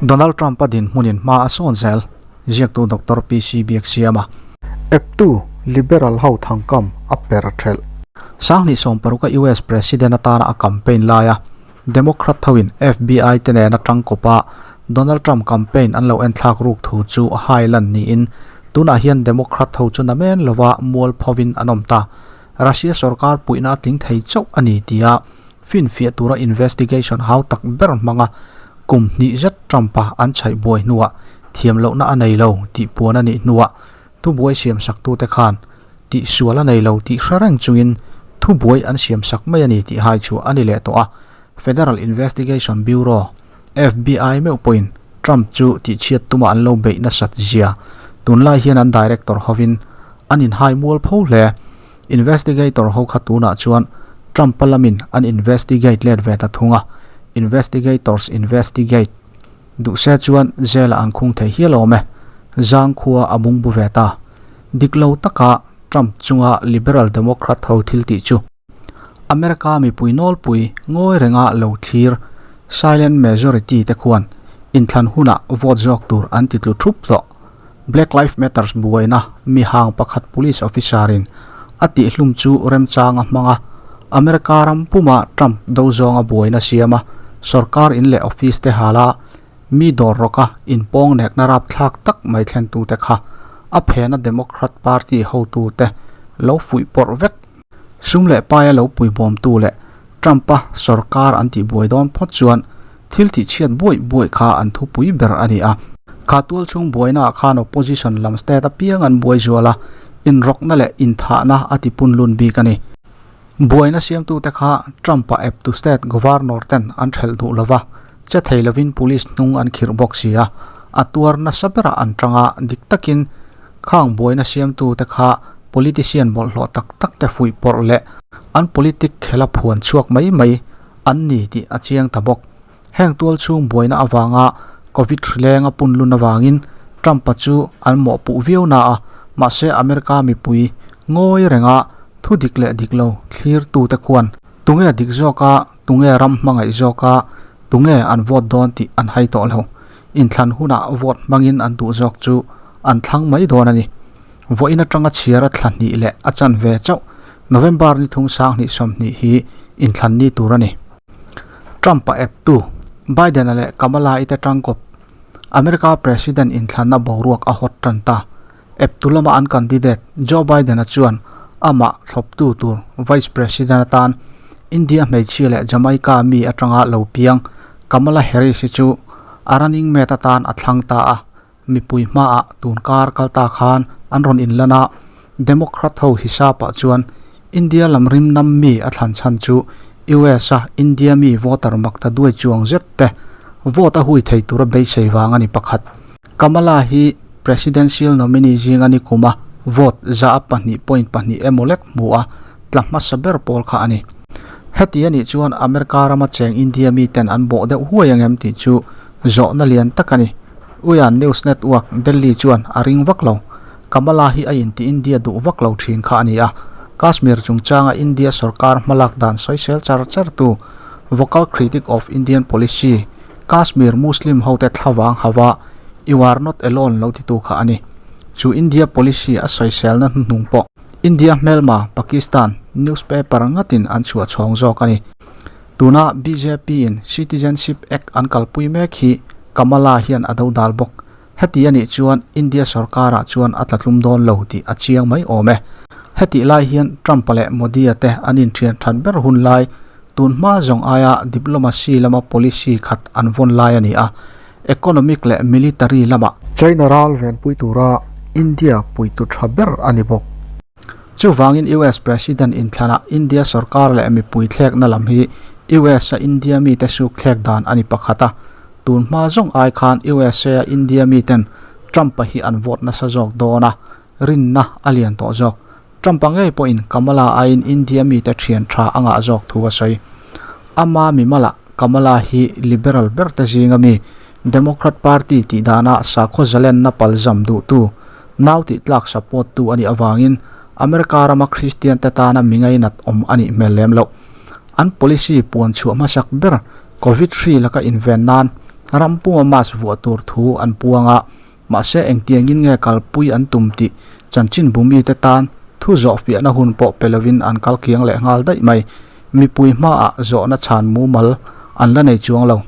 Donald Trump-a dinhmunin hma a sawn zel, ziaktu Doctor PC Biaksiama. Eptu Liberal ho thangkam a per thelh. 2016 a US President atana a campaign laia Democrat hoin FBI te nena tangkawpa Donald Trump campaign an lo enthlak ruk thu chu a hai lan niin tunah hian Democrat ho chu namen lova mual phovin an awm ta. Russia sorkar puihna a tling thei chauh a ni tia finfiah tura investigation hau tak ber hmanga kum hnih zet Trump-a an chhaih buai hnuah thiam lohna a nei lo tih puan a nih hnuah thubuai siamsaktute khan tihsual a nei lo tih hre reng chungin thubuai an siamsak mai a ni tih hai chhuah a ni leh tawh a. Federal Investigation Bureau, FBI, meuh pawhin Trump chu tihchhiat tuma an lo beih nasat zia tunlai hian an director hovin an inhai mual pho hle. Investigator ho kha tunah chuan Trump-a lamin an investigate let ve ta thung a, investigators investigate duh se chuan jail-ah an khung thei hial awm e. Zang khua a bungbu ve ta. Dik lo taka Trump chunga Liberal Democrat ho thil tih chu America mipui nawlpui ngawi renga lo thlir silent majority te khuan inthlan hunah vote zawk tur an ti tlu thup tawh. Black Life Matters buaina mi hang pakhat police officer in a tihhlum chu remchang a hmang a, America ram puma Trump do zawnga buaina siam a, sorkar in leh office te hala mi dawr rawka inpawng nekna rapthlak tak mai thlentute kha a phena Democrat Party hotute lo fuih pawrh vek. Sum leh paia lo puibawmtu leh Trump-a sorkar an tihbuai dawn phawt chuan thil tihchhiat buaih buaih kha an thupui ber a ni a. Kha tual chhung buainaah khan opposition lam state apiang an buai zual a, inrawkna leh inthahna a tipun lun bik a ni. Buaina siamtute kha Trump-a eptu state governor ten an ṭhelh duh lo va, che thei lovin police hnung an khirh bawk si a, a tuar nasa berah an ṭang a, dik takin khang buaina siamtute kha politician bawlhhlawh tak tak te fuih pawrh leh an politic khela phuan chhuak mai mai an ni tih a chiang ta bawk. Heng tual chhung buaina avanga Covid hrileng a pun lun avangin Trump-a chu an mawhpuh viau na a, mahse America mipui ngawi renga thu dik leh dik lo thlirtute khuan tunge dik zawka tunge ram hmangaih zawka tunge an vote dawn tih an hai tawh lo. Inthlan hunah vote hmangin an duh zawk chu an thlang mai dawn a ni. Vawiin atanga chhiar a thla hnih leh a chan ve chauh November ni thung 2020 hi inthlan ni tur a ni. Trump-a eptu Biden-a leh Kamala-i te tangkawp America President inthlanna boruak a hawt tan ta. Eptu lama an candidate Joe Biden-a chuan amah thlawptu tur Vice President atan India hmeichhia leh Jamaica mi atanga lo piang Kamala Harris-i chu a running mate atan a thlang ta a. Mipui hmaah tun kar kal ta khan an rawn inlan a, Democrat ho hisapah chuan India lam rim nam mi a thlan chhan chu US a India mi voter makta duai chuang zet te vote a hui thei tura beisei vang a ni pakhat. Kamala hi Presidential nominee zinga ni kuma vote 2.2 emaw lek hmu a tla hmasa ber pawl kha a ni. Heti a nih chuan America rama cheng India miten an bawh deuh huai ang em tih chu zawhna lian tak a ni. Uian News Network, Delhi chuan a ring vak lo. Kamala hi a inti India duh vak lo thin kha a ni a. Kashmir chungchanga India sorkar hmalak dan sawisel char char tu, vocal critic of Indian policy, Kashmir Muslim hote thlavang hava You are not alone lo titu kha a ni. Chu India policy a sawiselna hnuhnung pawh India hmelma Pakistan newspaper ngatin an chhuah chhawng zawk a ni. Tuna bjp in Citizenship Act an kalpui mek hi Kamala hian a do dal bawk. Heti a nih chuan India sorkarah chuan a tlatlum dawn lo tih a chiang mai awm e. Hetih lai hian Trump-a leh Modi-a te an inthian that ber hun lai tun hma zawng aia diplomacy lama policy khat an vawn lai a ni a, economic leh military lamah. China ral venpui tura India puitu tha ber a ni bawk. Chuvangin US President inthlanah India sorkar leh mipui thlekna lam hi US a India mite suk thlek dan a ni pakhat a. Tun hma zawng ai khan USA a India miten Trump-a hi an vote nasa zawk dawn a, rinna a lian tawh zawk. Trump-a ngei pawhin Kamala aiin India mite thian tha a ngah zawk thu a sawi. Ama mimalah Kamala hi liberal ber te zinga mi, Democrat Party tih dana sakhaw zalenna palzam duhtu, Nau tih tlak support tu a nih avangin America rama Kristian te tana mi ngainat awm a nih hmel lem loh. An policy puan chhuah hmasak ber Covid hri laka inven nan Ram puma mask vuah tur thu an puang a, mahse engtiangin nge kalpui an tum tih chanchinbu mite tan thu zawhfiahna hun pawh pe lovin an kal kiang leh nghal daih mai. Mipui hmaah zawhna chhan mumal an la nei chuang lo.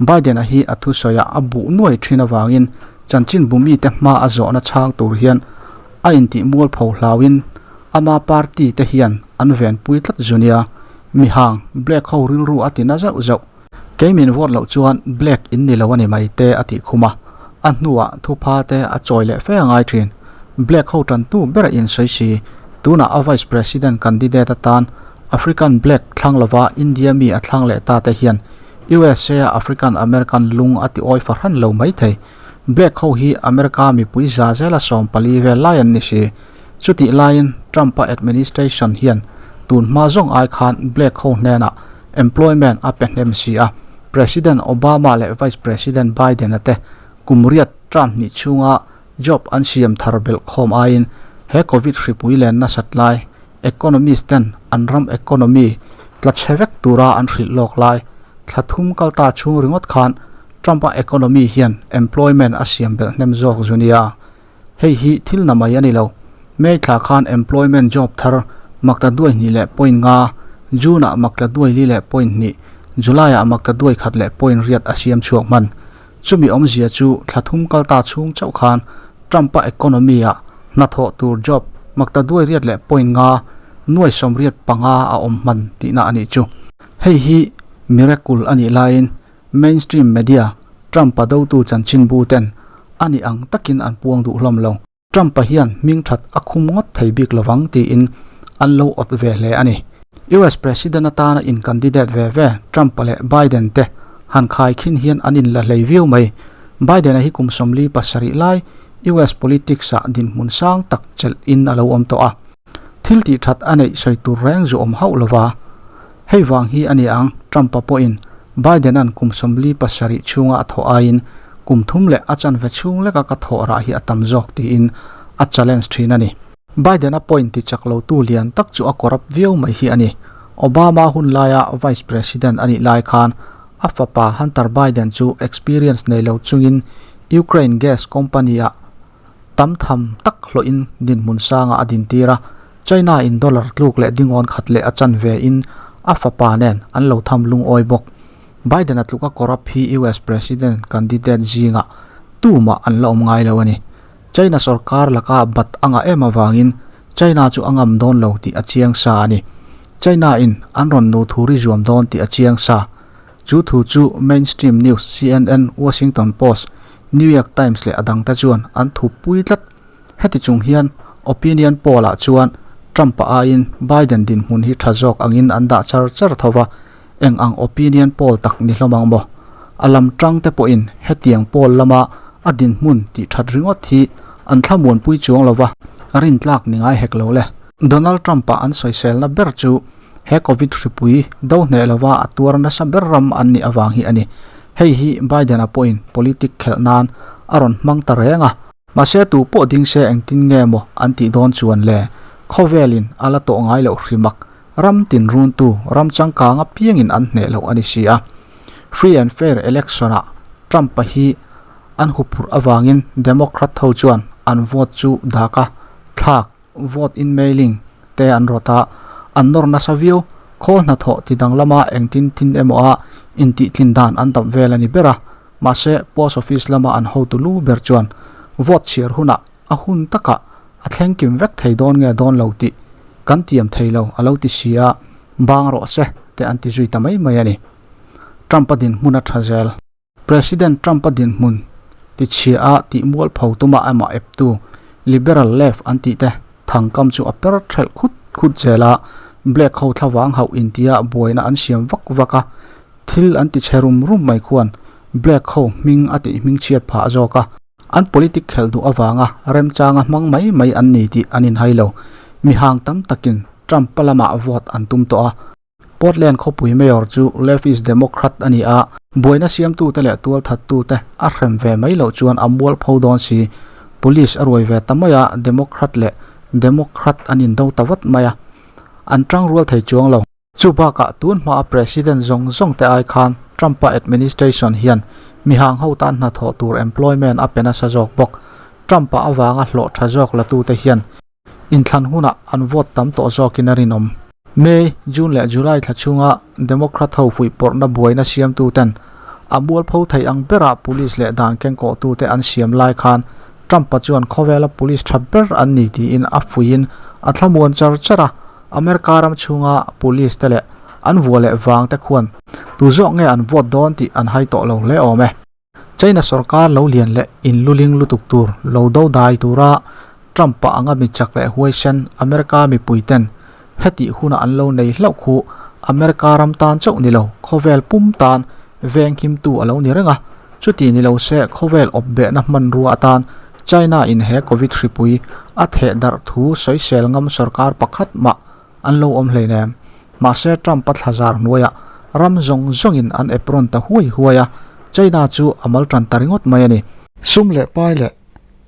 Biden-a hi a thusawiah a buh nuai thin avangin chanchinbu mite hma a zawhna chhang tur hian a intih mualpho hlauin ama party te hian an venpui tlat zu nia. Mihang, Black ho rilru a ti na zauh zauh. Kei min vote loh chuan Black in ni lo a ni mai te a tih khum a, a hnuah thupha te a chawi leh fe a ngai thin. Black ho tantu ber a insawi si. Tunah a Vice President candidate atan African Black thlang lova India mi a thlang leh ta te hian USA a African American lung a ti awi fahran lo mai thei. Black ho hi America mipui za zela 14 vel lai an ni si. Chutih laiin Trump-a administration hian tun hma zawng ai khan Black ho hnenah employment a pe hnem si a, President Obama leh Vice President Biden-a te kum riat term hnih chhunga job an siam thar belh khawm aiin he Covid hripui len nasat lai Economist ten an ram economy tla chhe vek tura an hrilh lawk lai thla thum kal ta chhung ringawt khan Trump-a economy hian employment a siam belh hnem zawk zu nia. Hei hi thil na mai a ni lo. May thla khan employment job thar makta duai hnih leh point nga, June ah makta duai li leh point hnih, July ah makta duai khat leh point riat a siam chhuak hman. Chumi awmzia chu thla thum kal ta chhung chauh khan Trump-a economy ah hnathawh tur job makta duai riat leh point nga, nuai 85 a awm hman tihna a nih chu. Hei hi miracle a nih laiin mainstream media Trump-a dotu chanchinbu ten a nih ang takin an puang duh hlawm lo. Trump-a hian hming that a khum ngawt thei bik lovang tiin an lo awt ve hle a ni. US President atana in candidate ve ve Trump-a leh Biden te han khai khin hian an inla hlei viau mai. Biden-a hi kum 47 lai US politics-ah dinhmun sang tak chelh in a lo awm tawh a. Thil tih that a neih sawi tur reng zu awm hauh lova. Hei vang hi a ni ang, Trump-a pawhin Biden-a'n kum 47 chhunga a thawh aiin kum thum leh a chanve chhung leka ka thawh rah hi a tam zawk tiin a challenge thin a ni. Biden-a point ti chak lotu lian tak chu a corrupt viau mai hi a ni. Obama hun laia Vice President a nih lai khan a fapa Hunter Biden chu experience nei lo chungin Ukraine gas company-ah tam tham tak hlawhin dinhmun sangah a dintir a, China in dollar tluk leh dingawn khat leh a chan ve in a fapa nen an lo tham lungawi bawk. Biden a tluka corrupt hi US President candidate zingah tumah an la awm ngai lo a ni. China sorkar laka bat a ngah em avangin China chu a ngam dawn lo tih a chiang sa a ni. China in an rawn nu thu ri zuam dawn tih a chiang sa. Chu thu chu mainstream news CNN, Washington Post, New York Times leh a dangte chuan an thup pui tlat. Heti chung hian opinion poll ah chuan Trump-a aiin Biden dinhmun hi tha zawk angin an dah char char tho va, eng ang opinion poll tak ni hlawm ang maw? A lam tang te pawhin hetiang poll lama a dinhmun tih that ringawt hi an thlamuanpui chuang lo va, rintlak ni ngai hek lo le. Donald Trump-a an sawiselna ber chu He Covid hripui do hneh lova a tuar nasa ber ram an nih avang hi a ni. Hei hi Biden-a pawhin politic khelh nan a rawn hmang ta reng a. Mahse tu pawh ding se engtin nge maw an tih dawn chuan le, khawvelin a la tawh ngai loh hrimak, ram tin runtu, ram changkang apiangin an hneh loh a ni si a. Free and fair election-ah Trump-a hi an huphurh avangin Democrat ho chuan an vote chu dak a thlak. Vote in mailing te an rawt a, an nawr nasa viau. Khawl hnathawh ti danglama engtin tin emaw a intihtlin dan an dap vel a ni ber a, mahse post office lama an hotu lu ber chuan vote chhiar hunah a hun takah a thleng kim vek thei dawn nge dawn lo tih kan tiam thei lo a lo ti si a, bang rawh se te an ti zui ta mai mai a ni. Trump-a dinhmun a tha zel. President Trump-a dinhmun tichhia a tih mualpho tuma amah eptu Liberal Left an tih te thangkam chu a per thelh khut khut zel a, Black ho thlavang hauh intia buaina an siam vak vak a, thil an tichhe rum rum mai khuan Black ho hming a tih hmingchhiat phah zawk a. An politic khelh duh avanga remchanga hmang mai mai an ni tih an inhai lo. Mihang tam takin Trump-a lamah vote an tum tawh a. Portland khawpui mayor chu leftist Democrat a ni a, buaina siamtute leh tualthattute a hrem ve mai loh chuan a mualpho dawn si. Police a ruai ve ta mai a, Democrat leh Democrat an indo ta vat mai a, an tang rual thei chuang lo. Chu bakah tun hmaa President zawng zawng te ai khan Trump-a administration hian Mihang ho tan hnathawh tur employment a pe nasa zawk bawk. Trump-a avanga hlawh tha zawk latute hian inthlan hunah an vote tam tawh zawkin a rinawm. May, June leh July thla chhunga Democrat ho fuihpawrhna buaina siamtuten a mualpho thei ang berah police leh dan kengkawhtute an siam lai khan Trump-a chuan khawvela police tha ber an ni tiin a fuihin a thlamuan char char a, America ram chhunga police te leh an vua leh vang te khuan tu zawk nge an vote dawn tih an hai tawh lo hle awm e. China sorkar lo lian leh inluling lutuk tur lo do dai tura Trump-a anga mi chak leh huaisen America mipui ten hetih huna an lo nei hlauh khu America ram tan chauh ni lo khawvel pum tan veng himtu a lo ni reng a, chuti ni lo se khawvel awp behna hmanrua atan China in he Covid hripui a theh darh thu sawisel ngam sorkar pakhat mah An lo awm hleinem. Mahse Trump-a thlazar hnuaiah ram zawng zawngin an ep rawn ta huai huai a, China chu a mal tan ta ringawt mai a ni. Sum leh pai leh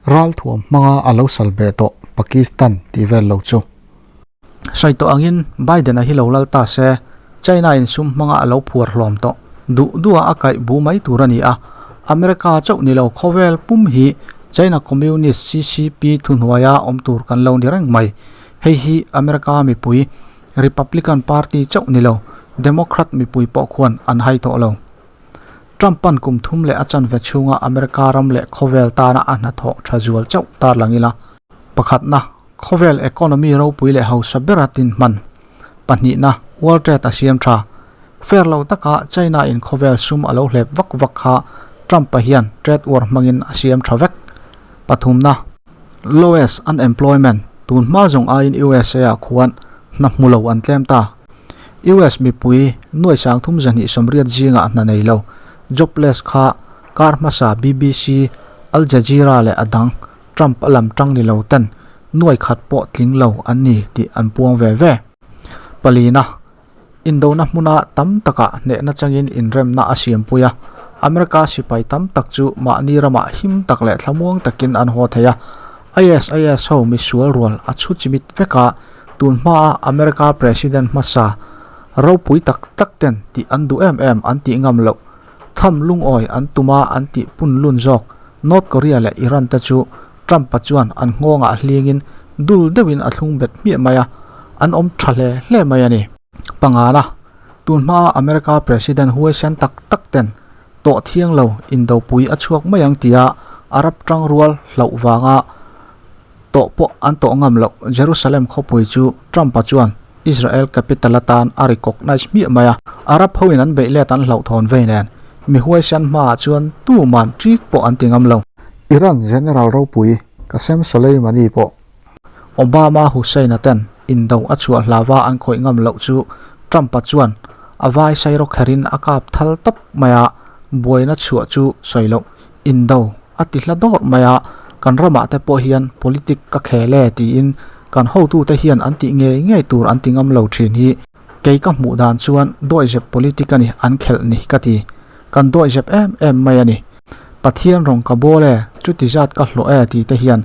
ralthuam hmanga a lo sal ve tawh Pakistan tih vel lo chu. Sawi tawh angin Biden-a hi lo lal ta se, China-in sum hmanga a lo phuar hlawm tawh duh duha a kaih bu mai tur a ni a, America chauh ni lo khawvel pum hi China Communist CCP thuhnuaia awm tur kan lo ni reng mai. Hei hi America mipui, Republican Party chauh ni lo, Democrat mipui pawh khuan an hai tawh lo. Trump-a'n kum thum leh a chanve chhunga America ram leh khawvel tana a hnathawh tha zual chauh tarlang ila. Pakhatna, khawvel economy ropui leh hausa bera tin hman. Pahnihna, World Trade a siam tha. Fair lo taka China-in khawvel sum a lo hlep vak vak kha Trump-a hian trade war hmangin a siam tha vek. Pathumna, Lowest unemployment, tun hma zawng aiin USA ah khuan hna hmu lo an tlem ta. US mipui nuai sang thum zahnih sawmriat zingah hna nei lo, jobless, kha kar hmasa BBC, Al Jazeera leh a dang Trump a lam tang ni lo ten nuai khat pawh tling lo an ni tih an puang ve ve. Palina, Indona hmuna tam takah hnehna changin inremna a siampui a, America sipai tam tak chu mahni ramah him tak leh thlamuang takin an haw thei a. ISIS ho misual rual a chhu chimit vek a, tun hmaa America President hmasa ropui tak tak ten tih an duh em em an tih ngam loh tham lungawi an tuma an tih punlun zawk North Korea leh Iran te chu Trump-a chuan an nghawngah hlingin dul deuhin a thlung bet hmiah mai a, an awm tha hle hle mai a ni. Pangana, tun hmaa America President huaisen tak tak ten tawh thiang lo indopui a chhuak mai ang tia Arab tangrual hlauh vanga tawh pawh an tawh ngam loh Jerusalem khawpui chu Trump-a chuan Israel capital atan a recognize hmiah mai a, Arab hoin an beih let an hlauhthawn vei nen mi huaisen hmaah chuan tuman ṭik pawh an ti ngam lo. Iran General ropui Qasem Soleimani pawh. Obama Hussein-a ten indo a chhuah hlava an khawih ngam loh chu Trump-a chuan a vai sairaw kherin a kap thal tawp mai a, buaina chhuah chu sawi loh indo a ti hla dawrh mai a, kan ramah te pawh hian politic ka khel e tiin kan hotute hian an tih ngei ngei tur an ti ngam lo thin hi kei ka hmuh dan chuan dawihzep politic a ni an khelh ni ka ti. Kan dawihzep em em mai a ni. Pathian rawng ka bawl e, chuti zat ka hlawh e ti te hian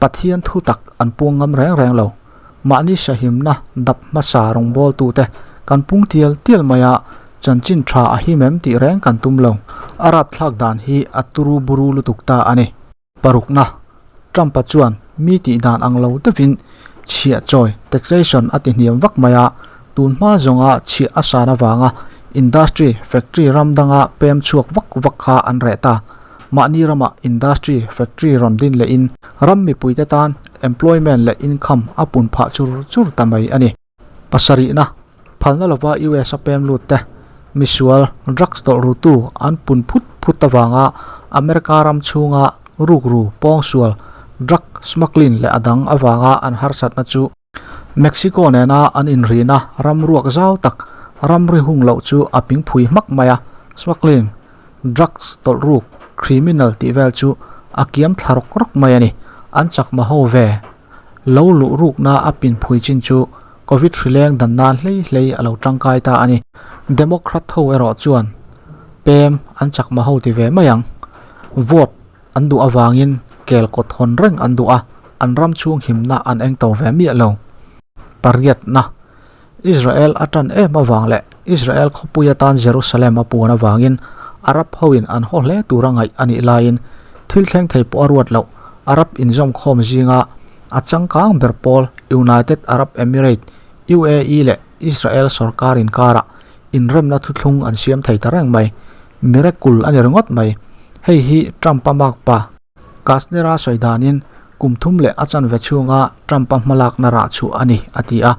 Pathian thu tak an puang ngam reng reng lo. Mahni sahimna dap hmasa rawngbawltute kan pung tial tial mai a, chanchin tha a him em tih reng kan tum lo. A rapthlak dan hi a turu buru lutuk ta a ni. Parukna, Trump-a chuan mi tih dan ang lo deuhin chhiah chawi, taxation, a ti hniam vak mai a, tun hma zawnga chhiah a san avanga industry, factory ram danga pem chhuak vak vak kha an reh ta. Mahni ramah industry, factory rawn din lehin ram mipuite tan employment leh income a pun phah chur chur ta mai a ni. Pasarihna, phalna lova US a pem lut te, misual, drugs tawlh rutu an pun phut phut avanga America ram chhunga rukru, pawngsual, drug smuggling leh a dang avanga an harsatna chu Mexico nena an inrihna ram ruak zau tak ramri hung loh chu a ping phui hmak mai a, smuggling, drugs tawlh ruk, criminal tih vel chu a kiam thla rawk rawk mai a ni. An chakma ho ve lo luh rukna a pin phui chin chu Covid hrileng dan nan hlei hlei a lo tangkai ta a ni. Democrat ho erawh chuan pem an chakma ho ti ve mai ang. Vote An duh avangin kel kawt hawn reng an duh a, an ram chhung himna an eng to ve miah lo. Pariatna, Israel a tan em avang leh Israel khawpui atan Jerusalem a puan avangin Arab hoin an haw hle tura ngaih a nih laiin thil thleng thei pawh a ruat loh. Arab inzawmkhawm zinga a changkang ber pawl United Arab Emirate, UAE, leh Israel sorkar inkarah inremna thuthlung an siam thei ta reng mai. Miracle a ni ringawt mai. Hei hi Trump-a makpa Kushner-a sawi danin kum thum leh a chanve chhunga Trump-a hmalakna rah chhuah a ni, a ti a.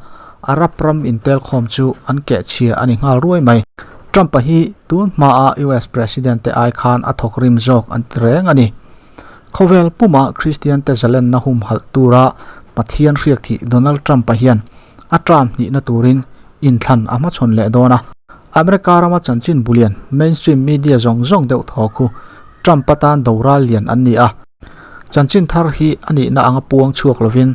Arab ram intelkhawm chu an kehchhia a ni nghal ruai mai. Trump-a hi tun hmaa US President te ai khan a thawk rim zawk an ti reng a ni. Khawvel puma Kristian te zalenna humhalh tura Pathian hriak thih Donald Trump-a hian a term hnihna turin inthlan a hmachhawn leh dawn a. America rama chanchin bulian mainstream media zawng zawng deuh thaw khu Trump atan doral lian an ni a. Chanchin thar hi a nihna anga puang chhuak lovin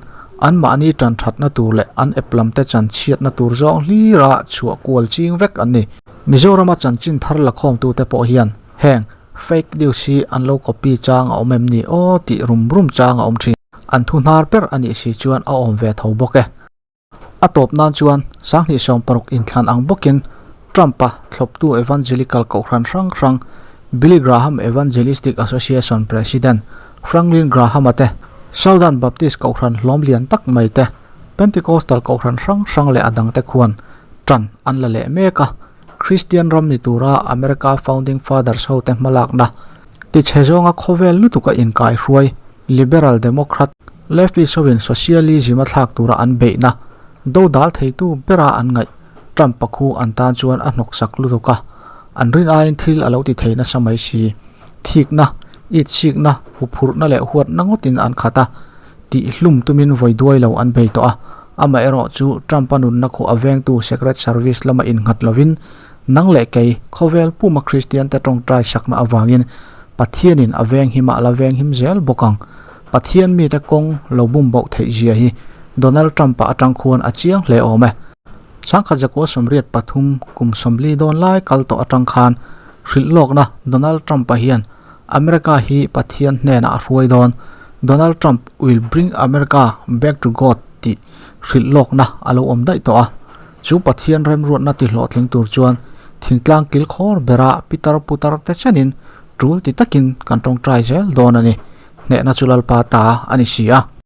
anmahni tan thatna tur leh an ep lam te chan chhiatna tur zawng hlira chhuah kual ching vek an ni. Mizorama chanchin thar lakhawmtute pawh hian heng fake news hi an lo copy chang a awm em ni aw tih rum rum chang a awm thin. An thu hnar ber a nih si chuan a awm ve tho bawk e. A tawp nan chuan 2016 inthlan ang bawkin Trump-a thlawptu Evangelical kohhran hrang hrang Billy Graham Evangelistic Association President Franklin Graham-a te, Southern Baptist kohhran hlawm lian tak mai te, Pentecostal kohhran hrang hrang leh a dangte khuan tan an la leh mek a. Kristian ram ni tura America Founding Fathers hote hmalakna tichhe zawnga khawvel lutuka inkaihruai Liberal Democrat Leftist hovin Socialism a thlak tura an beihna dodal theitu bera an ngaih Trump-a khu an tan chuan a hnawksak lutuk a, an rin aiin thil a lo ti thei nasa mai si. Thikna, itsikna, huphurhna leh huatna ngawtin an khat a, tihhlum tumin vawi duai lo an bei tawh a. Amaherawh chu Trump-a nunna khu a vengtu Secret Service lama innghat lovin nang leh kei khawvel puma Kristiante tawngtai sakna avangin Pathianin a venghim a la venghim zel bawk ang. Pathian mite kawng lo bum boh theih zia hi Donald Trump-a atang khuan a chiang hle awm e. Sangkhat zakua 83 kum 40 dawn lai kal tawh atang khan hrilh lawkna Donald Trump-a hian America hi Pathian hnenah a hruai dawn, Donald Trump will bring America back to God tih hrilh lawkna a lo awm daih tawh a. Chu Pathian remruatna ti hlawhtling tur chuan thingtlang kil khawr bera pitar putar te chenin tul ti takin kan tawngtai zel dawn a ni. Hnehna chu Lalpa ta a ni si a.